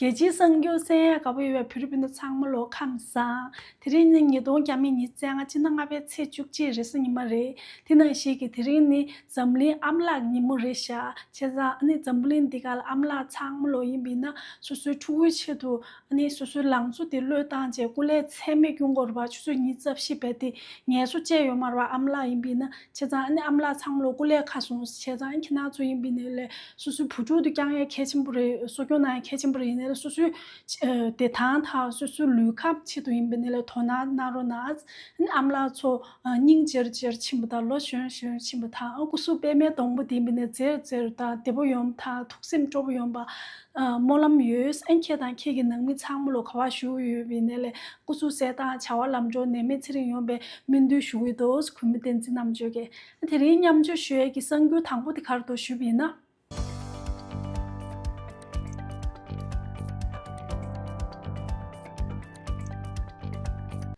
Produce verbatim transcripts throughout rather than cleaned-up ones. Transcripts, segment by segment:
རྒྱལ་སྤྱིའི་གསར་འགྱུར་གསན་ཡས་དགའ་པོ་ཡོད་པའི་བོད་རིགས་སྤུན་ཟླ་ཚང་མ་ལོ་ཁམས་བཟང་། དེ་རིང་ནི་ཉིས་སྟོང་ཉི་ཤུ་རྩ་ལྔ་སྤྱི་ཟླ་ལྔ་པའི་ཚེས་བཅུ་གཅིག་རེས་གཟའ་ཉི་མ་རེད། དེ་ནང་བཞིན་གྱི་དེ་རིང་ནི་འཛམ་གླིང་ཨ་མ་ལགས་ཉིན་མོ་རེད་ཤག་བྱས་ཙང་ཨ་ནི་འཛམ་བུ་གླིང་འདི་ག་ལ་ཨ་མ་ལགས་ཚང་མ་ལོ་ཡིན་པས་ན་སོ་སོའི་ཕྲུ་གུའི་ཆེད་དུ་ཨ་ནི་སོ་སོའི་ལང་ཚོ་དེ་བློས་བཏང་བྱས་སྐུ་ལས་ཚད་མེད་སྐྱོན་དགོས་རེད་པ། ཆུ་ཚོད་ཉི་ཤུ་རྩ་བཞི་བས་དེ་ངལ་གསོ་བཅས་ཡོད་མ་རེད་པ། ཨ་མ་ལགས་ཡིན་པས་ན། བྱས་ཙང་ཨ་ནི་ཨ་མ་ལགས་ཚང་མ་ལོ་སྐུ་ལས་ཁག་སོང་། བྱས་ཙང་ཨ་ནི་ཁྱེད་རང་ཚོ་ཡིན་པའི་ནས་ལས་སོ་སོའི་བུ་ཕྲུག་དེ་སྐྱོང་ཡས་གལ་ཆེན་པོ་རེད། གསོ་སྐྱོང་གནང་ཡས་གལ་ཆེན་པོ་རེད། ཡིན་ནའི་ལས་སོ་སོའི་ཨ་བདེ་ཐང་དང་སོ་སོའི་ལུས་ཁམས་ཆེད་དུ་ཡིན་པའི་ནས་ལས་དོ་སྣང་གནང་རོགས་གནང་། ཨ་ནི་ཨ་མ་ལགས་ཚོ་ཨ་སྙིང་རྗེ་རུ་རྗེ་རུ་ཕྱིན་པ་དང་ལོ་གཞོན་གཞོན་རུ་ཕྱིན་པ་དང་ཨ་སྐུ་གཟུགས་པད་མའི་སྡོང་པོ་དེ་ཡིན་པའི་ནས་མཛེས་རུ་མཛེས་རུ་དང་བདེ་པོ་ཡོང་བ་དང་ཐུགས་སེམས་སྤྲོ་པོ་ཡོང་བ་ཨ་སྨོན་ལམ་ཡོད། ཨ་ནི་ཁྱེད་དང་ཁྱེད་ཀྱི་ནང་མི་ཚང་མ་ལོ་ག་པར་བཞུགས་ཡོད་པའི་ནས་ལས་སྐུ་གཟུགས་གསལ་ཐང་བྱ་བ་ལམ་འགྲོ་ནད་མེད་ཚེ་རིང་ཡོང་བའི་སྨོན་འདུན་ཞུ་གི་འདུག་གུས་མོ་བསྟན་འཛིན་རྣམ་དཔྱོད་ཀྱིས། དེ་རིང་མཉམ་སྤྱོད་ཞུ་ཡས་ཀྱི་གསར་འགྱུར་དང་པོ་དེ་ག་རེ་འདུག་ཞུས་པ་ཡིན་ན།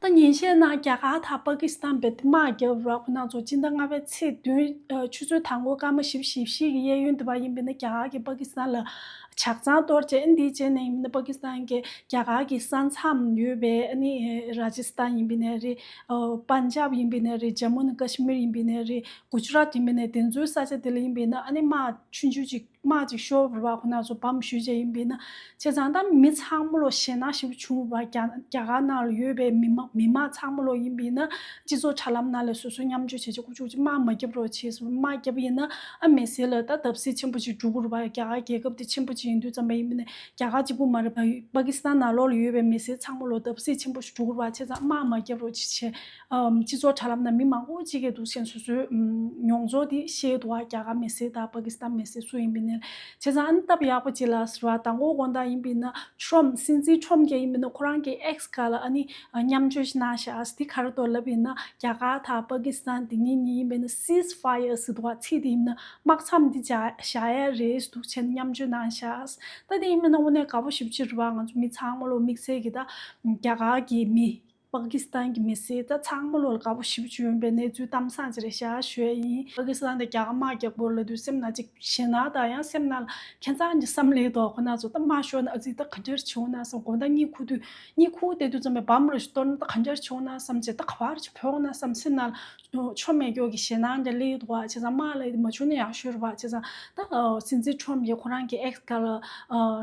ད་ཉིན་ཤས་ནང་རྒྱ་གར་དང་པ་ཀི་སི་ཐན་བར་དུ་དམག་བརྒྱབ་ར། ཁོ་རང་ཚོ་སྤྱི་ཟླ་ལྔ་པའི་ཚེས་བདུན་ཨ་ཆུ་ཚོད་དང་པོ་སྐར་མ་བཞི་བཅུ་ཞེ་བཞི་གི་གཡས་གཡོན་དུ་བ་ཡིན་པས་ན་རྒྱ་གར་གྱིས་པ་ཀི་སི་ཐན་ལ་ཇག་ཚང་གཏོར་བྱས། ཨ་ནི་འདིའི་རྗེས་ནས་ཡིན་པས་ན་པ་ཀི་སི་ཐན་གྱི་རྒྱ་གར་གྱི་ས་མཚམས་ཡོད་པའི་ཨ་ནི་ར་ཇི་སི་ཐན་ཡིན་པའི་ནས་རེད། ཨ་པན་ཇབ་ཡིན་པའི་ནས་རེད། ཇམ་མུ་ནི་ཀ་ཤི་མིར་ཡིན་པའི་ནས་རེད། གུ་ཇི་རཱཏ་ཡིན་པའི་ནས་དེ་ཚོའི་ས་ཆ་དེ་ལ་ཡིན་པས་ན་ཨ་ནི་དམག་ཆུང་ཆུང་ཅིག་དམག་ཅིག་ཤོར་བ་རེད་པ། ཁོ་རང་ཚོ་བམ་གཞུས་བྱས་ཡིན་པས་ན། བྱས་ཙང་ད་མི་ཚང་མ་ལོ་ཞེད་སྣང་ཞེ་པོ་བྱུང་བ། རྒྱ་རྒྱ་གར་ནང་ལ་ཡོད་པའི་མི་མང་མི་མང་ཚང་མ་ལོ་ཡིན་པས་ན་སྤྱི་ཚོགས་དྲ་ལམ་ནང་ལ་སོ་སོའི་མཉམ་སྤྱོད་བྱས་བྱས་ཀུ་ཅུ་ཀུ་ཅུ་དམག་མ་བརྒྱབ་རོགས་བྱས་སོང་། དམག་བརྒྱབ་པ་ཡིན་ན་ཨ་མི་སེར་ལ་ད་བརྡབ་གསིག་ཆེན་པོ་ཅིག་འགྲོ་གི་རེད་པ། རྒྱ་གར་རྒྱལ་ཁབ་དེ་ཆེན་པོ་ཅིག་ཡིན་དུས་ཙམ་པ་ཡིན་པས་ན་རྒྱ་གར་གཅིག་པུ་མ་རེད་པ། པ་ཀི་སི་ཐན་ནང་ལོགས་ལ་ཡོད་པའི་མི་སེར་ཚང་མ་ལོ་བརྡབ་གསིག་ཆེན་པོ་ཞིག་འགྲོ་གི་རེད་པ། བྱས་ཙང་དམག་མ་བརྒྱབ་རོགས་བྱས་བྱས། ཨམ་སྤྱི་ཚོགས་དྲ་ལམ་ནང་མི་མང་པོ་ཅིག་གིས་འདུག་སེ་སོ་སོའི་ཨམ་མྱོང་ཚོར་དེ་བཤད་འདུག་པ། རྒྱ་གར་མི་སེར་དང་པ་ཀི་སི་ཐན་མི་སེར་སུ་ཡིན་པའི་ནས། བྱས་ཙང་ཨ་ནི་སྟབས་ཡག་པོ་ཅིག་ལ་ཟེར་བ་དང་པོ་དགོང་དག་ཡིན་པའི་ན་ཁྲོམ་སྲིད་འཛིན་ཁྲོམ་གྱིས་ཡིན་པའི་ན་ཁོ་རང་གི་ཨེག་སི་སྒང་ལ་ཨ་ནི་མཉམ་སྤྱོད་ཞིག་གནང་བཞག་དེ་ག་རེ་འདུག་ལབ་ཡིན་ན་རྒྱ་གར་དང་པ་ཀི་སི་ཐན་དེ་གཉིས་གཉིས་ཡིན་པའི་ན་སིས་ཕ་ཡར་ཟེར་འདུག་པ། ཚིག་དེ་ཡིན་ན་དམག་མཚམས་འདི་བཞག་བཞག་ཡ་རེད་འདུག་བྱས་ནས་མཉམ་སྤྱོད་གནང་བཞག་ད་དེ་ཡིན་པའི་ན་དངོས་གནས་དགའ་པོ་ཞེ་པོ་ཅིག་རེད་པ། ང་ཚོ་མི་ཚང་མ་ལོ་དམིགས་བསལ་གྱི་ད་རྒྱ་གར་གྱི་མི། པ་ཀི་སི་ཐན་གྱི་མི་སེར་ད་ཚང་མ་ལོ་ལ་དགའ་པོ་ཞེ་པོ་ཅིག་ཡོང་པའི་གནས་ཚུལ་གཏམ་བཟང་ཅིག་རེད་ཤག་ཞུ་ཡ་ཡིན། པ་ཀི་སི་ཐན་དང་རྒྱ་གར་དམག་རྒྱག་པོ་ལ་དུས་སེམས་ནང་ཅིག་ཞེད་སྣང་དང་ཡང་སེམས་ནང་ལ་ཁྱད་མཚར་གྱི་བསམ་བློ་འདུག་ཁོ་ན་ཚོ་ད་དམག་ཤོར་ན་ཨ་ཙི་ད་ག་འདྲ་བྱུང་ན་བསམ། དགོང་དག་གཉིད་ཁུག་དུས་གཉིད་ཁུག་བསྡད་དུས་ཙམ་པའི་བམ་རེ་ཞིག་གཏོར་ན་ད་ག་འདྲ་བྱུང་ན་བསམ་བྱས། ད་ག་བར་ཅིག་བོར་ན་བསམ། སེམས་ནང་ལ་ཆོ་མེད་སྐྱོ་གི་ཞེད་སྣང་འདྲ་སླེབས་འདུག་པ། བྱས་ཙང་དམག་ལ་མ་བྱུང་ན་ཡག་ཤོས་རེད་པ། བྱས་ཙང་ད་སྲིད་འཛིན་ཁྲོམ་གྱིས་ཁོ་རང་གི་ཨེག་སི་སྒང་ལ་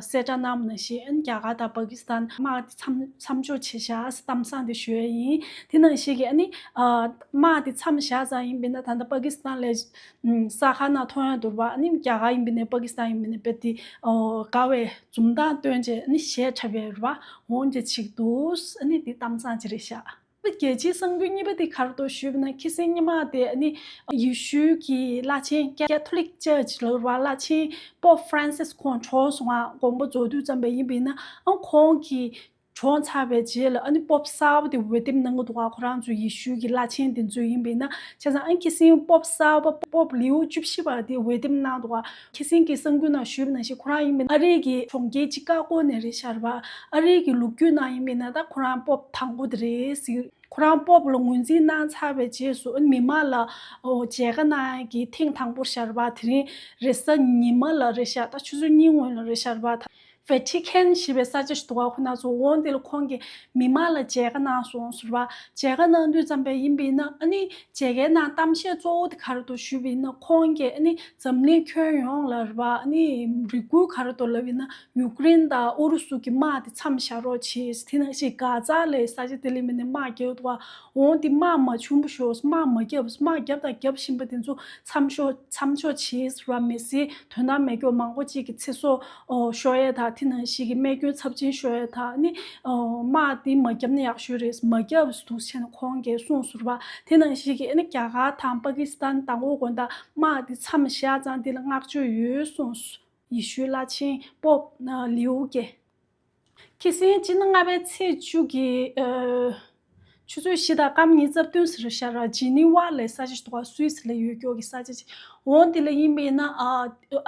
གསལ་བསྒྲགས་གནང་བ་ནང་བཞིན་རྒྱ་གར་དང་པ་ཀི་སི་ཐན་དམག་དེ་མཚམས་མཚམས་འཇོག་བྱས་ཤག་གཏམ་བཟང་དེ་ཞུ་ཡ་ཡིན། དེ་ནང་བཞིན་གྱི་ཨ་ནི་དམག་དེ་མཚམས་བཞག་ཙང་ཡིན་པས་ན་ད་ལྟ་པ་ཀི་སི་ཐན་ལ་ས་ཁ་ནང་ཐོན་ཡ་འདུག་པ། ཨ་ནི་རྒྱ་གར་ཡིན་པས་ན་པ་ཀི་སི་ཐན་ཡིན་པས་ན་དཔེ་དེ་དགའ་བའི་འཛུམ་མདངས་སྟོན་བྱས་ཨ་ནི་གཞས་འཁྲབ་ཡ་རེད་པ། འོང་བྱས་བྱེད་ཀྱི་འདུག་ཨ་ནི་དེ་གཏམ་བཟང་ཅིག་རེད་ཤག་རྒྱལ་སྤྱིའི་གསར་འགྱུར་གཉིས་པ་དེ་ག་རེ་འདུག་ཞུས་པ་ན་ཁ་སང་ཉི་མ་དེ་ཨ་ནི་ཡེ་ཤུའི་གི་བླ་ཆེན་ཀེ་ཐོ་ལིག་ཅར་ཅི་ལབ་ར་བླ་ཆེན་པོབ་ཧྥ་རན་སིས་ཁོང་གྲོངས་སོང་ང་། དགོངས་པ་རྫོགས་དུས་ཙམ་པ་ཡིན་པས་ན་ཨ་ཁོང་གི་གྲོངས་ཚར་བའི་རྗེས་ལ་ཨ་ནི་པོབ་གསར་པ་དེ་འོས་འདེམས་གནང་གི་འདུག་ག་ཁོ་རང་ཚོ་ཡེ་ཤུའི་གི་བླ་ཆེན་དེ་ཚོ་ཡིན་པས་ན། བྱས་ཙང་ཨ་ནི་ཁ་སང་པོབ་གསར་པ་པོབ་ལིའུ་བཅུ་བཞི་པ་དེ་འོས་འདེམས་གནང་འདུག་ག་ཁ་སང་གི་གསར་འགྱུར་ནང་ཞུས་པ་ནང་བཞིན་ཁོ་རང་ཡིན་པས་ན་ཨ་རི་གི་གྲོང་ཁྱེར་ཅི་ཀ་གོ་ནས་རེད་ཤག་རེད་པ། ཨ་རི་གི་ལོ་རྒྱུས་ནང་ཡིན་པས་ན་ད་ཁོ་རང་པོབ་དང་པོ་དེ་རེད་ཟེར། ཁོ་རང་པོབ་ལ་ངོས་འཛིན་གནང་ཚར་བའི་རྗེས་སུ་མི་མང་ལ་མཇལ་ཁ་གནང་ཡག་གི་ཐེངས་དང་པོ་ཤར་བ། དེ་རིང་རེས་གཟའ་ཉི་མ་ལ་རེད་ཤག་ད་ཆུ་ཚོད་གཉིས་སྔོན་ལ་རེད་ཤག་རེད་པ། ད་ཝེ་ཊི་ཀན་ཞེས་པའི་ས་ཆ་ཞིག་འདུག་ག་ཁོ་ན་ཚོ་འོང་དེ་ལ་ཁོང་གིས་མི་མང་ལ་མཇལ་ཁ་གནང་སོང་ཟེར་བ། མཇལ་ཁ་གནང་དུས་ཙམ་པ་ཡིན་པས་ན་ཨ་ནི་མཇལ་ཁའི་ནང་གཏམ་བཤད་གཙོ་བོ་དེ་ག་རེ་འདུག་ཞུས་པ་ཡིན་ན་ཁོང་གིས་ཨ་ནི་འཛམ་གླིང་ཁྱོན་ཡོངས་ལ་རེད་པ། ཨ་ནི་རེ་སྐུལ་ག་རེ་འདུག་ལབ་ཡིན་ན། ཡུཀ་རེན་དང་ཨུ་རུ་སུ་གི་དམག་དེ་མཚམས་བཞག་རོགས་བྱེད། དེ་ནང་བཞིན་གྷ་ཛ་ལའི་ས་ཆ་དེ་ལ་མི་ནི་དམག་རྒྱག་འདུག་ག་འོང་དེ་དམག་མ་བྱུང་བ་ཤོག་དམག་མ་རྒྱབ། དམག་རྒྱབ་དང་རྒྱབ་བཞིན་པ་དེ་ཚོ་མཚམས་ཤོག་མཚམས་འཇོག་བྱེད་ཟེར་བ། མི་སེར་དོན་དག་མེད་མཁན་མང་པོ་ཅིག་གི་ཚེ་སྲོག་ཤོར་ཡས་དང་དེ་ནང་བཞིན་གི་རྨས་སྐྱོན་ཚབས་ཆེན་ཤོར་ཡས་དང་ནི་དམག་དེ་མ་རྒྱབ་ན་ཡག་ཤོས་རེད། མ་རྒྱབ་འདུག་བྱས་ནས་ཁོང་གིས་གསུངས་ཟེར་བ། དེ་ནང་བཞིན་གི་ཨ་ནི་རྒྱ་གར་དང་པ་ཀི་སི་ཐན་དང་པོ་དགོང་དག་དམག་དེ་མཚམས་བཞག་ཙང་དེ་ལ་བསྔགས་བརྗོད་ཡོད་གསུངས། ཡེ་ཤུའི་བླ་ཆེན་པོབ་ལིའུ་གིས། ཁ་སང་སྤྱི་ཟླ་ལྔ་པའི་ཚེས་བཅུ་གི་ཨ་ཆུ་ཚོད་བཞི་དང་སྐར་མ་ཉི་ཤུ་རྩ་བདུན་ཟེར་ཤག་ར། ཇི་ནི་ཝ་ལབ་ས་ཆ་ཞིག་འདུག་ག་སུད་སི་ལ་ཡོད་སྐྱོ་གི་ས་ཆ་ཅིག་འོང་དེ་ལ་ཡིན་པས་ན་ཨ་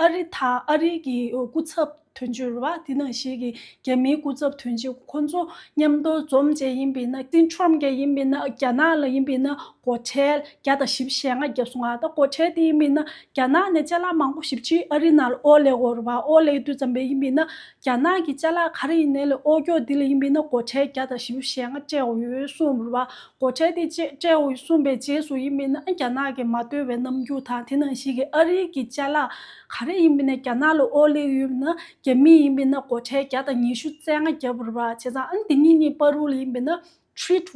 ཨ་རི་དང་ཨ་རི་གི་སྐུ་ཚབ་ དོན་གཅོད་རེད་བ། དེ་ནང་བཞིན་གྱི་རྒྱ་མིའི་སྐུ་ཚབ་དོན་གཅོད་ཁོ་ཚོ་མཉམ་དུ་འཛོམས་བྱས་ཡིན་པས་ན། སྲིད་ཁྲོམ་གྱི་ཡིན་པས་ན། རྒྱ་ནག་ལ་ཡིན་པས་ན་སྒོ་ཁྲལ་བརྒྱ་དང་བཞི་བཅུ་ཞེ་ལྔ་བརྒྱབ་སོང་ང་། ད་སྒོ་ཁྲལ་དེ་ཡིན་པས་ན་རྒྱ་ནག་ནས་ཅ་ལག་མང་པོ་ཞེ་པོ་ཅིག་ཨ་རིའི་ནང་ལ་འོར་སླེབས་ཡོད་རེད་བ། འོར་སླེབས་དུས་ཙམ་པ་ཡིན་པས་ན་རྒྱ་ནག་གི་ཅ་ལག་ག་རེ་ཡིན་ནའི་ལ་འོར་སྐྱོར་དེ་ལ་ཡིན་པས་ན་སྒོ་ཁྲལ་བརྒྱ་དང་བཞི་བཅུ་ཞེ་ལྔ་སྤྲད་དགོས་ཡོད་གསུངས་རེད་བ། སྒོ་ཁྲལ་དེ་སྤྲད་སྤྲད་དགོས་གསུངས་པའི་རྗེས་སུ་ཡིན་པས་ན་རྒྱ་ནག་གི་མ་བསྡུ་བའི་རྣམ་འགྱུར་དང་། དེ་ནང་བཞིན་གྱི་ཨ་རིའི་གི་ཅ་ལག་ག་རེ་ཡིན་པས་ན་རྒྱ་ནག་ལ་འོར་སླེབས་ཡོད་ན། རྒྱ་མི་ཡིན་པས་ན་སྒོ་ཁྲལ་བརྒྱ་དང་ཉི་ཤུ་རྩ་ལྔ་བརྒྱབ་རེད་བ། བྱས་ཙང་ཨ་ནི་དེ་གཉིས་གཉིས་བར་དུ་ལ་ཡིན་པས་ན་trade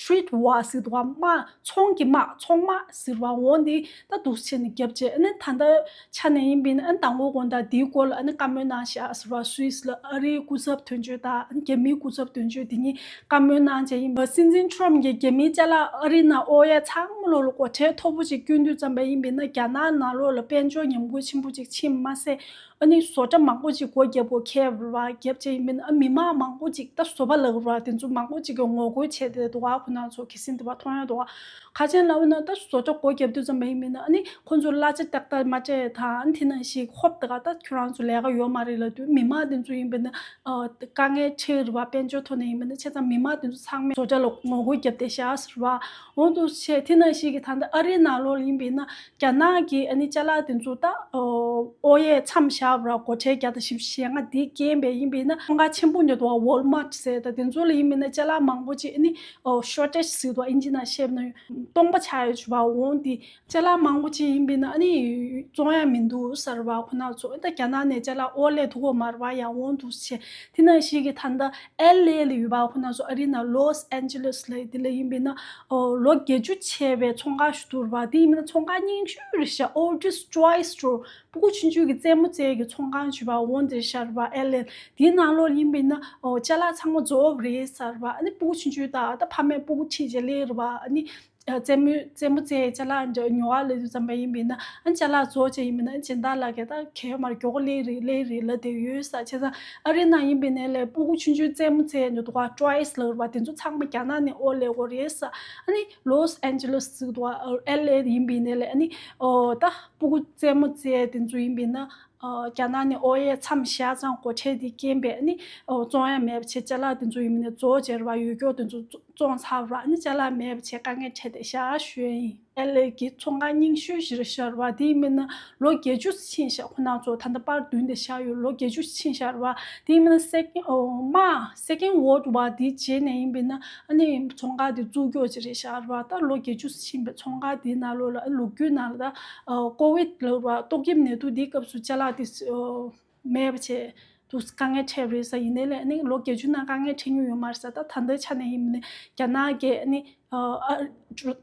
trade war ཟེར་འདུག་བ། དམག་ཚོང་གི་དམག་ཚོང་དམག་ཟེར་བ། འོ་འདི་ད་འདུག་བྱས་ནས་བརྒྱབ་བྱས། ཨ་ནི་ད་ལྟ་ཆ་ནས་ཡིན་པས་ན་ཨ་ནི་དང་པོ་དགོང་དག་འདིའི་སྐོར་ལ་ཨ་ནི་བཀའ་མོལ་གནང་བཞག་ཟེར་བ། སུད་སི་ལ་ཨ་རིའི་སྐུ་ཚབ་དོན་གཅོད་དང་ཨ་ནི་རྒྱ་མིའི་སྐུ་ཚབ་དོན་གཅོད་དེ་གཉིས་བཀའ་མོལ་གནང་བྱས་ཡིན་པ། སྲིད་འཛིན་ཁྲོམ་གྱིས་རྒྱ་མིའི་ཅ་ལག་ཨ་རིའི་ནང་འོར་ཡས་ཚང་མ་ལོག་ལ་སྒོ་ཁྲལ་མཐོ་པོ་ཅིག་བསྐྱོན་དུས་ཙམ་པ་ཡིན་པས་ན་རྒྱ་ནག་ནང་ལོགས་ལ་དཔལ་འབྱོར་ཉམས་རྒུད་ཆེན་པོ་ཅིག་ཕྱིན་མ་ཟད། ཨ་ནི་བཟོ་གྲྭ་མང་པོ་ཅིག་སྒོ་བརྒྱབ་དགོས་ཁེལ་བ་བརྒྱབ་བྱས་ཡིན་པས་ན། ཨ་མི་མང་མང་པོ་ཅིག་ད་བཟོ་པ་ལབ་ར་དེ་ཚོ་མང་པོ་ཅིག་གིས་ངོ་རྒོལ་བྱས་བསྡད་འདུག་ག་ཁོ་ན་ཚོ་གལ་སྲིད་འདི་བ་མཐོང་ཡ་འདུག་ག་ཁ་ཆེན་ལབ་ན་ད་བཟོ་གྲྭ་སྒོ་བརྒྱབ་དུས་ཙམ་པ་ཡིན་པས་ན། ཨ་ནི་ཁོ་ཚོ་གླ་ཆ་ཏག་ཏག་མ་སྤྲད་དང་། ཨ་ནི་དེ་ནང་བཞིན་ཧོབ་ཏེ་ག་ད་ཁྱོད་རང་ཚོ་ལས་ཀ་ཡོད་མ་རེད་ལབ་དུས་མི་མང་དེ་ཚོ་ཡིན་པས་ན་ཨ་དཀའ་ངལ་འཕྲད་རེད་བ། དཔལ་འབྱོར་ཐོག་ནས་ཡིན་པས་ན། བྱས་ཙང་མི་མང་དེ་ཚོ་ཚང་མས་བཟོ་གྲྭ་ལ་ངོ་རྒོལ་བརྒྱབ་བསྡད་ཤག་ཟེར་བ། འོ་འདུག་བྱས་དེ་ནང་བཞིན་གྱི་ད་ལྟ་ཨ་རིའི་ནང་ལོགས་ལ་ཡིན་པས་ན། རྒྱ་ནག་གིས་ཨ་ནི་ཅ་ལག་དེ་ཚོ་ད་ཨོ་ཡས་མཚམས་བཞག་པ་ར། སྒོ་ཁྲལ་བརྒྱ་དང་བཞི་བཅུ་ཞེ་ལྔ་དེའི་རྐྱེན་པས་ཡིན་པས་ན། ཚོང་ཁང་ཆེན་པོ་འདི་འདུག་བ། Walmart ཟེར། ད་དེ་ཚོ་ལ་ཡིན་པས་ན་ཅ་ལག་མང་པོ་ཅིག་ཨ་ནི་ཨོ་shortage ཟེར་འདུག་བ། ཨིན་ཇི་ནང་བཤད་ན་སྟོང་པ་ཆགས་ཡོད་བྱུང་བ། འོ་འདི་ཅ་ལག་མང་པོ་ཅིག་ཡིན་པས་ན་ཨ་ནི་བཙོང་ཡ་མི་འདུག་ཟེར་བ། ཁོ་ན་ཚོ་ད་རྒྱ་ནག་ནས་ཅ་ལག་འོར་སླེབས་ཐུབ་ཀྱི་མ་རེད་བ། ཡང་འོ་འདུག་བྱས་དེ་ནང་བཞིན་གྱི་ད་ལྟ་ཨེལ་ཨེ་ལ་ཡོད་པ། ཁོ་ན་ཚོ་ཨ་རིའི་ནང་Los Angeles ལ་དེ་ལ་ཡིན་པས་ན་ཨོ་ལོ་བརྒྱད་ཅུ་བྱས་པའི་ཚོང་ཁང་ཞིག་འདུག་ར་བ། དེ་ཡིན་པས་ན་ཚོང་ཁང་རྙིང་ཤོས་རེད་ཤག Oldest Toy Store། སྤུ་གུ་ཆུང་ཆུང་གི་རྩེད་མོ་རྩེ་གི་ཚོང་ཁང་ཞིག་བ། འོ་འདིར་ཤར་བ་ཨེ་ལེ། དེའི་ནང་ལོགས་ཡིན་པས་ན་ཨོ་ཅ་ལག་ཚང་མ་རྫོགས་རེད་ཟེར་བ། ཨ་ནི་སྤུ་གུ་ཆུང་ཆུང་དང་ད་ཕ་མས་སྤུ་གུ་ཁྲིད་བྱས་སླེབས་རེད་བ། ཨ་ནི་རྩེད་མོ་རྩེད་མོ་རྩེ་ཅ་ལག་འདྲ་ཉོ་བ་སླེབས་དུས་ཙམ་པ་ཡིན་པས་ན། ཨ་ཅ་ལག་རྫོགས་བྱས་ཡིན་པས་ན་སྦྱིན་བདག་ལགས་ཀྱིས་ད་གལ་མར་མགྱོགས་པོ་སླེབས་རེད་སླེབས་རེད་ལབ་བསྡད་ཡོད་ས། བྱས་ཙང་ཨ་རི་ནང་ཡིན་པས་ན་ལས་སྤུ་གུ་ཆུང་ཆུང་རྩེད་མོ་རྩེ་ཉོ་འདུག་ག Toys ལབ་རེད་བ། དེ་ཚོ་ཚང་མ་རྒྱ་ནག་ནས་འོར་སླེབས་ཡོད་རེད་ས། ཨ་ནི་Los Angeles ཟེར་འདུག་ག་ཨེ་ལེ་ཡིན་པས་ན་ལས་ཨ་ནི་ཨོ་ད་སྤུ་གུ་རྩེད་མོ་རྩེ་དེ་ཚོ་ཡིན་པས་ན། ཨ་རྒྱ་ནག་ནས་འོར་ཡས་མཚམས་བཞག་ཙང་སྒོ་ཁྲལ་དེ་རྐྱེན་པས་ཨ་ནི་ཨོ་བཙོང་ཡ་མེད་པ་བྱས། ཅ་ལག་དེ་ཚོ་ཡིན་པས་ན་རྫོགས་བྱས་རེད་བ། ཡོད་སྐྱོར་དེ་ཚོ་བཙོང་ཚར་བ། ཨ་ནི་ཅ་ལག་མེད་པ་བྱས་དཀའ་ངལ་འཕྲད་བསྡད་ཤག་ཞུ་ཡ་ཡིན། ཨེ་ལེ་གི་ཚོང་ཁང་རྙིང་ཤོས་ཤིག་རེད་ཤག་རེད་བ། དེ་ཡིན་པས་ན་ལོ་བརྒྱད་ཅུ་ཕྱིན་ཤག་ཁོ་ན་ཚོ་ད་ལྟ་པར་བདུན་དེ་བཞག་ཡོད། ལོ་བརྒྱད་ཅུ་ཕྱིན་ཤག་རེད་བ། དེ་ཡིན་པས་ན་Second ཨོ་མ་Second World War དེའི་རྗེས་ནས་ཡིན་པས་ན་ཨ་ནི་ཚོང་ཁང་དེ་བཙུགས་སྐྱོར་ཅིག་རེད་ཤག་རེད་བ། ད་ལོ་བརྒྱད་ཅུ་ཕྱིན་པའི་ཚོང་ཁང་དེའི་ནང་ལོགས་ལ་ཨ་ལོ་རྒྱུས་ནང་ལ་ད་ཨོ་ཀོ་ཝིད་ལབ་རེད་བ། ཏོག་དབྱིབས་ནད་དུག་དེའི་སྐབས་སུ་ཅ་ལག་དེ་ཨོ་མེད་པ་བྱས་འདུག་དཀའ་ངལ་འཕྲད་རེད་ས། ཡིན་ནའི་ལས་ཨ་ནི་ལོ་བརྒྱད་ཅུ་ནང་དཀའ་ངལ་འཕྲད་མྱོང་ཡོད་མ་རེད་ས། ད་ད་ལྟའི་ཆ་ནས་ཡིན་པས་ན་རྒྱ་ནག་གིས་ཨ་ནི་ཨ་ཨ་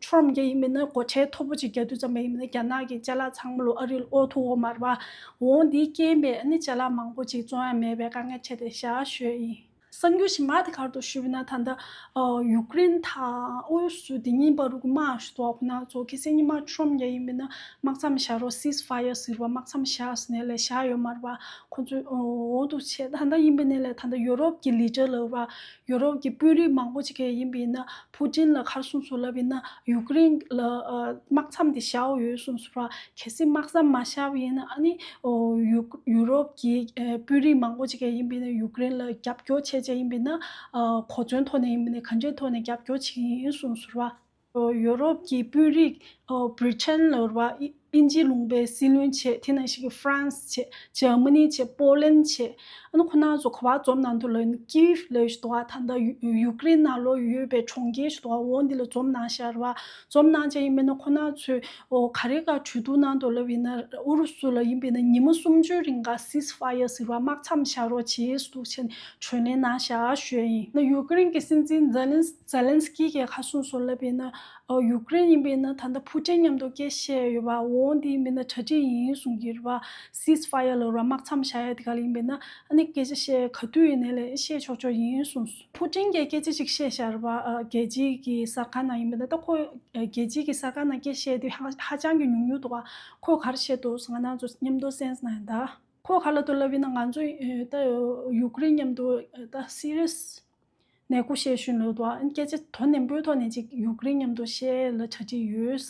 ཁྲོམ་གྱི་ཡིན་པས་ན་སྒོ་ཁྲལ་མཐོ་པོ་ཅིག་རྒྱག་དུས་ཙམ་པ་ཡིན་པས་ན་རྒྱ་ནག་གི་ཅ་ལག་ཚང་མ་ལོ་ཨ་རི་ལ་འོར་ཐུབ་ཡོད་མ་རེད་བ། འོ་འདིའི་རྐྱེན་པས་ཨ་ནི་ཅ་ལག་མང་པོ་ཅིག་བཙོང་ཡ་མེད་པའི་དཀའ་ངལ་འཕྲད་བསྡད་ཤག་ཞུ་ཡ་ཡིན། གསར་འགྱུར་ཞིག་མ་དེ་ག་རེ་འདུག་ཞུས་པ་ཡིན་ན། ད་ལྟ་ཨ་ཡུཀ་རེན་དང་ཨུ་རུ་སུ་དེ་གཉིས་བར་གྱི་དམག་ཞིག་འདུག་ཁོ་ན་ཚོ་ཁ་སང་ཉི་མ་ཁྲོམ་རྒྱག་ཡིན་པས་ན་དམག་མཚམས་བཞག་རོགས། Ceasefire ཟེར་བ། དམག་མཚམས་བཞག་ཟེར་ནས་ལས་བཞག་ཡོད་མ་རེད་བ། ཁོ་ཚོས་འོ་འདུག་བྱས། ད་ལྟ་ཡིན་པས་ན་ལས་ད་ལྟ་ཡོ་རོབ་ཀྱི་ལི་ཌར་ལབ་ར། ཡོ་རོབ་ཀྱི་དཔོན་རིགས་མང་པོ་ཅིག་གིས་ཡིན་པས་ན་ཕུ་ཊིན་ལ་ག་རེ་གསུངས་སོང་ལབ་ཡིན་ན། ཡུཀ་རེན་ལ་ཨ་དམག་མཚམས་དེ་བཞག་ཡོད་གསུངས་སོང་ར། གལ་སྲིད་དམག་མཚམས་མ་བཞག་པ་ཡིན་ན་ཨ་ནི་ཨོ་ཡུ་ཡུ་རོབ་ཀྱི་ཨ་དཔོན་རིགས་མང་པོ་ཅིག་གིས་ཡིན་པས་ན་ཡུཀ་རེན་ལ་རྒྱབ་སྐྱོར་བྱས་བྱས་ཡིན་པས་ན་ཨ་གོ་མཚོན་ཐོག་ནས་ཡིན་པས་ན་ག་འདྲའི་ཐོག་ནས་རྒྱབ་སྐྱོར་བྱེད་ཀྱི་ཡིན་གསུངས་སོང་ར། ཨོ་ཡུ་རོབ་ཀྱི་དཔོན་རིགས་ཨོ་བྷི་རི་ཊན་ལབ་ར། ཨི་ཨིན་ཇི་ལུང་པའི་སྲིད་བློན་བྱས། དེ་ནང་བཞིན་གྱི་ཧྥ་རན་སི་བྱས། འཇར་མ་ནི་བྱས། པོ་ལན་བྱས། ཨ་ནི་ཁོ་ན་ཚོ་ག་པར་འཛོམས་གནང་འདུག་ལབ་ན་ཀིབ་ལབ་ཞིག་འདུག་ག་ད་ལྟ་ཡུ་ཡུཀ་རེན་ནང་ལོགས་ཡོད་པའི་གྲོང་ཁྱེར་ཞིག་འདུག་ག་འོ་འདི་ལ་འཛོམས་གནང་ཤག་ར་བ། འཛོམས་གནང་བྱས་ཡིན་པས་ན་ཁོ་ན་ཚོས་ཨོ་ག་རེ་ག་གྲོས་བསྡུར་གནང་འདུག་ལབ་ཡིན་ན། ཨུ་རུ་སུ་ལ་ཡིན་པས་ན་ཉི་མ་སུམ་ཅུའི་རིང་ག་སིས་ཕ་ཡར་ཟེར་བ་དམག་མཚམས་བཞག་རོགས་བྱེད་ཟེར་འདུག་བྱས་ནས་གྲོས་གླེང་གནང་ཤག་ཞུ་ཡ་ཡིན། ན་ཡུཀ་རེན་གྱི་སྲིད་འཛིན་ཛེ་ལན་ཛེ་ལན་སི་ཀི་གིས་ག་གསུངས་སོང་ལབ་ཡིན་ན། ཨོ་ཡུཀ་རེན་ཡིན་པས་ན་ད་ལྟ་ཕུ་ཊིན་མཉམ་དུ་སྐད་བཤད་ཡོད་པ། འོ་འདི་ཡིན་པས་ན་གྲ་སྒྲིག་ཡིན་གསུང་གི་རེད་བ། སིས་ཕ་ཡར་ལབ་ར་དམག་མཚམས་བཞག་ཡ་དེ་ག་ལ་ཡིན་པས་ན། ཨ་ནི་སྐད་ཆ་བཤད་ག་དུས་ཡིན་ནའི་ལས་བཤད་ཆོག་ཆོག་ཡིན་གསུངས་སོང་། ཕུ་ཊིན་གྱིས་སྐད་ཆ་ཅིག་བཤད་བཞག་རེད་བ། ཨ་རྒྱལ་སྤྱིའི་གི་གསར་ཁང་ནང་ཡིན་པས་ན། ད་ཁོ་རྒྱལ་སྤྱིའི་གི་གསར་ཁང་ནང་སྐད་བཤད་དུས་ཧ་ཧ་ཅང་གི་ཉུང་ཉུང་འདུག་བ། ཁོས་ག་རེ་བཤད་འདུག་ང་རང་ཚོ་མཉམ་དུ་གསན་གནང་ཡིན་ད། ཁོས་ག་ལབ་འདུག་ལབ་ཡིན་ན། ང་ཚོ་ད་ཡུཀ་རེན་མཉམ་དུ་ད་སི་རི་ཡས་ ནས་ཀུ་ཤེ་ཤུན་ལོ་དུ་ཨ་སྐད་ཆ་དོ་ནན་པོའི་ཐོག་ནས་ཅིག་ཡུཀ་རེན་མཉམ་དུ་བཤད་ལ་གྲ་སྒྲིག་ཡོད།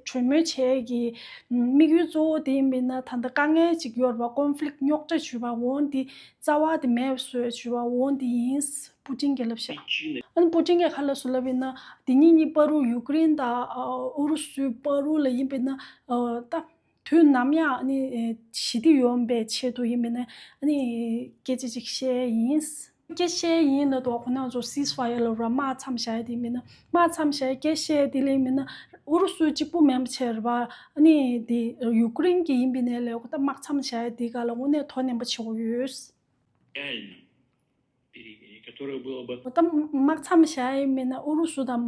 གྲོས་མོལ་བྱས་ཀྱི་དམིགས་ཡུལ་གཙོ་བོ་དེ་ཡིན་པས་ན་ད་ལྟ་དཀའ་ངལ་ཅིག་ཡོད་རེད་པ། ཀོན་ཕི་ལིག་རྙོག་དྲ་ཞུ་བ་འོང་དེ་རྩ་བ་དེ་མེད་བཟོས་ཞུ་བ་འོང་དེ་ཡིན། པུ་ཏིན་གྱིས་ལབ་ཤག་ཨ་ནི་པུ་ཏིན་གྱིས་ག་ལབ་སོང་ལབ་ཡིན་ན་དེ་གཉིས་གཉིས་བར་དུ་ཡུཀ་རེན་དང་ཨུ་རུ་སུའི་བར་དུ་ལ་ཡིན་པས་ན་ད། དུས་ནམ་ཡང་ཨ་ནི་ཞི་བདེ་ཡོང་བའི་ཆེད་དུ་ཡིན་པས་ན་ཨ་ནི་སྐད་ཆ་ཅིག་བཤད་ཡིན། སྐད་བཤད་ཡིན་ལབ་དུས་ཁོ་ན་ཚོ་ceasefire ལབ་ར་དམག་མཚམས་བཞག་ཡ་དེ་ཡིན་པས་ན་དམག་མཚམས་བཞག་ཡ་སྐད་བཤད་ཡ་དེ་ལ་ཡིན་པས་ན་ཨུ་རུ་སུ་གཅིག་པུ་མིན་པ་བྱས་ར་བ་ཨ་ནི་དེ་ཡུཀ་རེན་གྱི་ཡིན་པས་ན་ལས་ཁོ་ད་དམག་མཚམས་བཞག་ཡ་དེ་ག་ལ་དངོས་གནས་དོ་ནན་པོ་བྱེད་དགོས་ཡོད། Реально. Пере- которое было бы ད་དམག་མཚམས་བཞག་ཡིན་མིན་ན་ཨུ་རུ་སུ་དང་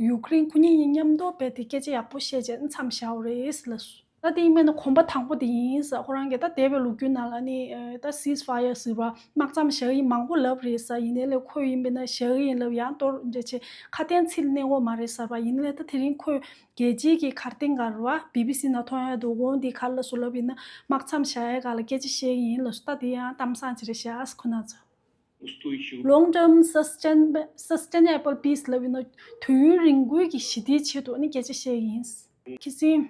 ཡུཀ་རེན་ཁོ་གཉིས་གཉིས་མཉམ་དུ་རྦད་དེ་སྐད་ཆ་ཡག་པོ་བཤད་བྱས་མཚམས་བཞག་འོ་རེད་ལ། ད་དེ་ཡིན་མིན་ན་གོམ་པ་དང་པོ་དེ་ཡིན་ས། ཁོ་རང་གིས་ད་འདས་པའི་ལོ་རྒྱུས་ནང་ལ་ནི་ད་ceasefire ཟེར་བ་དམག་མཚམས་བཞག་ཡིན་མང་པོ་ལབ་རེད་ས། ཡིན་ནའི་ལས་ཁོས་ཡིན་པས་ན་བཞག་ཡིན་ལབ་ཡང་གཏོར་འདྲ་བྱས་ཁ་དན་ཚིག་གནས་འོ་མ་རེད་ས་བ། ཡིན་ནའི་ད་དེ་རིང་ཁོས་རྒྱལ་སྤྱིའི་གི་གར་སྟེང་ག་རུ་བ་བི་བི་སི་ནང་མཐོང་ཡ་འདུག་འོང་དེ་ག་ལ་སུ་ལབ་ཡིན་ན་དམག་མཚམས་བཞག་ཡ་ག་ལ་སྐད་ཆ་བཤད་ཡིན་ལ་སུ། ད་དེ་ཡང་གཏམ་བཟང་ཅིག་རེད་ཤག་ཁོ་ན་ཚོ། Long term sustain- sustainable peace ལབ་ཡིན་ན་དུས་ཡུན་རིང་པོའི་གི་ཞི་བདེའི་ཆེད་དུ་ནི་སྐད་ཆ་བཤད་ཡིན། ཁི་སིང་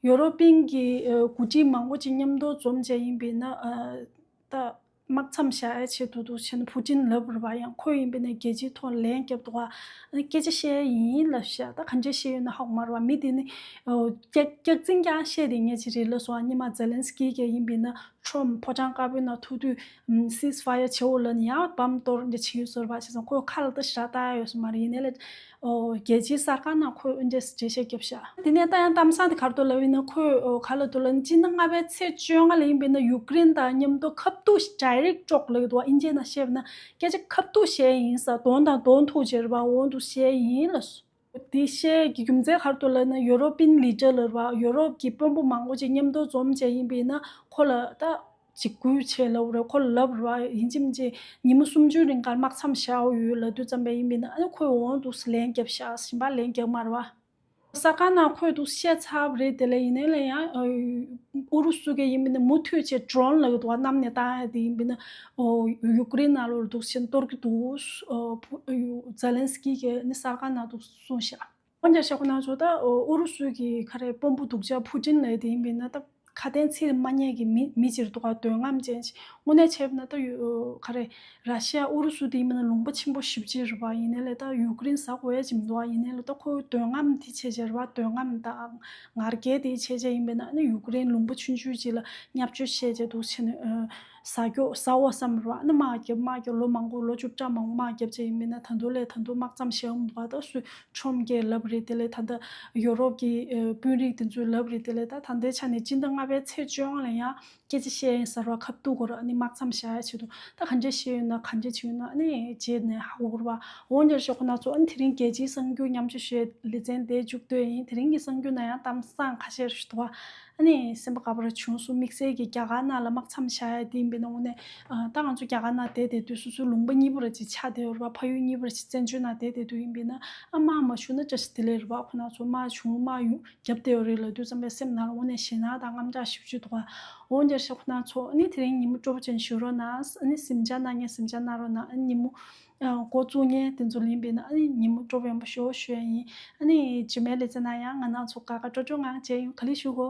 ཡོ་རོ་པིན་གྱི་འགོ་ཁྲིད་མང་པོ་ཅིག་མཉམ་དུ་འཛོམས་བྱས་ཡིན་པས་ན་ད་དམག་མཚམས་བཞག་ཡ་ཆེད་དུ་འདུག་ཕྱིན་པུ་ཏིན་ལབ་རུ་བ་ཡང་ཁོས་ཡིན་པས་ན་རྒྱལ་སྤྱིའི་ཐོག་ལན་བརྒྱབ་འདུག་བ། སྐད་ཆ་བཤད་ཡིན་ལབ་ཤག་ད་གང་ཆ་བཤད་ཡོད་ན་ཧ་གོ་མ་རུ་བ། མི་དེ་ནི་སྐྱག་སྐྱག་རྫུན་ཀྱང་བཤད་དེ་ངས་ཅི་རེད་ལབ་སོང་། ཉི་མ་ཛེ་ལན་སི་ཀི་ག་ཡིན་པས་ན་ཁྲོམ་ཕོ་བྲང་དཀར་པོའི་ནང་ཐུག་དུས་ceasefire བྱེད་འོ་ལབ་ནས་ཡང་བམ་གཏོར་འདྲ་བྱེད་ཡོད་ཟེར་བ་བྱས་སོང་། ཁོས་ཁ་ལ་ད་ཞེ་དྲག་བཏགས་ཡོད་ས་མ་རེད། ཡིན་ནའི་ལས་རྒྱལ་སྤྱིའི་གསར་ཁང་ནང་ཁོས་འདྲ་འགྲེལ་བཤད་བརྒྱབ་ཤག་དེ་ནས་ད་ཡང་གཏམ་བཟང་དེ་ག་རེ་འདུག་ལབ་ཡིན་ན་ཁོས་ག་ལ་འདུག་ལབ་ན་སྤྱི་ཟླ་ལྔ་པའི་ཚེས་བཅོ་ལྔ་ལ་ཡིན་པས་ན་ཡུཀ་རེན་དང་མཉམ་དུ་ཁ་ཐུག་direct talk ལབ་ཀྱི་འདུག་ཨིན་ཇིའི་ནང་བཤད་པ་ན་སྐད་ཆ་ཁ་ཐུག་བཤད་ཡིན་ས། གདོང་དང་གདོང་ཐུག་བྱས་རེད་པ། འོང་དུ་བཤད་ཡིན་ལ། དེ་བཤད་ཀྱི་རྒྱུ་མཚན་ག་རེ་འདུག་ལབ་ན་ཡོ་རོ་པིན་ལི་ཌར་ལབ་རེད་པ། ཡོ་རོབ་ཀྱི་དཔོན་པོ་མང་པོ་ཅིག་མཉམ་དུ་འཛོམས་བྱས་ཡིན་པས་ན་ཁོ་ལ་ད་འཇིགས་སྐུལ་བྱས་ལབ་རེད། ཁོ་ལ་ལབ་རེད་པ། ཡིན་གཅིག་མིན་གཅིག་ཉིན་མོ་སུམ་ཅུའི་རིང་གར་དམག་མཚམས་བཞག་ཡོད་ལབ་དུས་ཙམ་པ་ཡིན་པས་ན་ཨ་ནི་ཁོས་འོང་དུ་ལན་བརྒྱབ་ཤག་གཞན་པ་ལན་རྒྱག་མ་རེད་པ། གསར་ཁང་ནང་ཁོས་འདུག་བཤད་ཚར་བ་རེད། དེ་ལས་ཡིན་ནའི་ལས་ཡང་ཨུ་རུ་སུ་གི་ཡིན་པས་ན་མུ་མཐུད་བྱས་ཌོ་རོན་ལབ་ཀྱི་འདུག་བ། གནམ་ནས་བཏང་ཡ་དེ་ཡིན་པས་ན་ཡུཀ་རེན་ནང་ལོགས་འདུག་བྱས་གཏོར་གྱི་འདུག་ཛེ་ལན་སི་ཀི་གིས་ནི་གསར་ཁང་ནང་འདུག་གསུངས་ཤག་འོན་ཀྱང་ཤག་ཁོ་ན་ཚོ་ད་ཨུ་རུ་སུ་གི་ག་རེ་དཔོན་པོ་སྡུག་ཅག་ཕུ་ཏིན་ལབ་དེ་ཡིན་པས་ན་ད་ཁ་དན་ཚིག་མ་ཉན་གི་མི་མི་ཅིག་འདུག་ག་འདོད་རྔམ་ཅན་ཅིག་དངོས་གནས་བྱས་པ་ན་ད་ཡུ་ག་རེ་ར་ཤི་ཡ་ཨུ་རུ་སུ་དེ་ཡིན་པས་ན་ལུང་པ་ཆེན་པོ་ཞེ་པོ་ཅིག་རེད་པ། ཡིན་ནའི་ལས་ད་ཡུཀ་རེན་ཟ་དགོས་ཡ་ཅིག་མི་འདུག་ག་ཡིན་ནའི་ལས་ད་ཁོ་འདོད་རྔམ་དེ་བྱས་བྱས་རེད་པ། འདོད་རྔམ་དང་ངར་སྐད་དེ་བྱས་བྱས་ཡིན་པས་ན་ཨ་ནི་ཡུཀ་རེན་ལུང་པ་ཆུང་ཆུང་ཅིག་ལ་བརྙས་བཅོས་བྱས་བྱས་འདུག་བྱས་ནས་ཟ་རྒྱུ་ཟ་འོ་བསམ་རེད་པ། ཨ་ནི་དམག་རྒྱབ་དམག་རྒྱབ་ལོ་མང་པོ་ལོ་བཅུ་ཕྲག་མང་པོ་དམག་རྒྱབ་བྱས་ཡིན་པས་ན་ད་དུང་ལས་ད་དུང་དམག་མཚམས་བཞག་འོང་མི་འདུག་ག་ད་སུས་ཁྲོམ་གྱིས་ལབ་རེད། དེ་ལས་ད་ལྟ་ཡོ་རོབ་ཀྱི་ཨ་དཔོན་རིགས་དེ་ཚོས་ལབ་རེད། དེ་ལས་ད་ད་ལྟའི་ཆ་ནས་སྤྱི་ཟླ་ལྔ་པའི་ཚེས་བཅོ་ལྔ་ལ་ཡང་སྐད་ཆ་བཤད་ཡིན་ཟེར་བ་ཁ་ཐུག་གོ་ར་ཨ་ནི་དམག་མཚམས་བཞག་ཡ་ཆེད་དུ་ད་གང་འདྲ་བཤད་ཡོད་ན་གང་འདྲ་བྱས་ཡོད་ན་ཨ་ནི་རྗེས་ནས་ཧ་གོ་གོ་ར་བ། འོན་ཀྱང་ཤག་ཁོ་ན་ཚོ་ཨ་ནི་དེ་རིང་རྒྱལ་སྤྱིའི་གསར་འགྱུར་ཉམས་ཞིབ་ཞུ་ཡའི་ལེ་ཚན་དེ་མཇུག་བསྡུས་ཡིན། དེ་རིང་གི་གསར་འགྱུར་ནང་ཡང་གཏམ་བཟང་ཁ་ཤས་ཞུ་འདུག་ག་ཨ་ནི་སེམས་པ་དགའ་པོ་ར་བྱུང་སོང་། དམིགས་བསལ་གྱི་རྒྱ་གར་ནང་ལ་དམག་མཚམས་བཞག་ཡ་དེ་ཡིན་པས་ན་དངོས་གནས་ཨ་ད་ང་ཚོ་རྒྱ་གར་ནང་བསྡད་བསྡད་དུས་སོ་སོའི་ལུང་པ་གཉིས་པོ་ར་ཅིག་ཆགས་བསྡད་ཡོད་རེད་པ། ཕ་ཡུལ་གཉིས་པོ་ར་ཅིག་བཙན་བྱོལ་ནང་བསྡད་བསྡད་དུས་ཡིན་པས་ན་ཨ་དམག་མ་བྱུང་ན་བཀྲ་ཤིས་བདེ་ལེགས་རེད་པ། ཁོ་ན་ཚོ་དམག་བྱུང་དམག་ཡོང་རྒྱབ་བསྡད་ཡོད་རེད་ལབ་དུས་ཙམ་པའི་སེམས་ནང་ལ་དངོས་གནས་ཞེད་སྣང་དང་དངངས་སྐྲག་ཞེ་པོ་ཅིག་འདུག་ག་འོན་ཀྱང་ཤག་ཁོ་ན་ཚོ་ཨ་ནི་དེ་རིང་ཉིན་མོ་སྤྲོ་པོ་ཅན་ཞུ་རོགས་གནང་། ཨ་ནི་གཟིམ་འཇག་གནང་མཁན་གཟིམ་འཇག་གནང་རོགས་གནང་། ཨ་ནི་ཉིན་མོ་ཨ་འགོ་བཙུགས་མཁན་དེ་ཚོ་ལ་ཡིན་པས་ན་ཨ་ནི་ཉིན་མོ་སྤྲོ་པོ་ཡོང་བ་ཞུ་ཞུ་ཡ་ཡིན། ཨ་ནི་རྗེས་མའི་ལེ་ཚན་ནང་ཡང་ང་རང་ཚོ་དགའ་དགའ་སྤྲོ་སྤྲོ་ངང་མཇལ་ཡོང་། ག་ལེར་བཞུགས་གོ།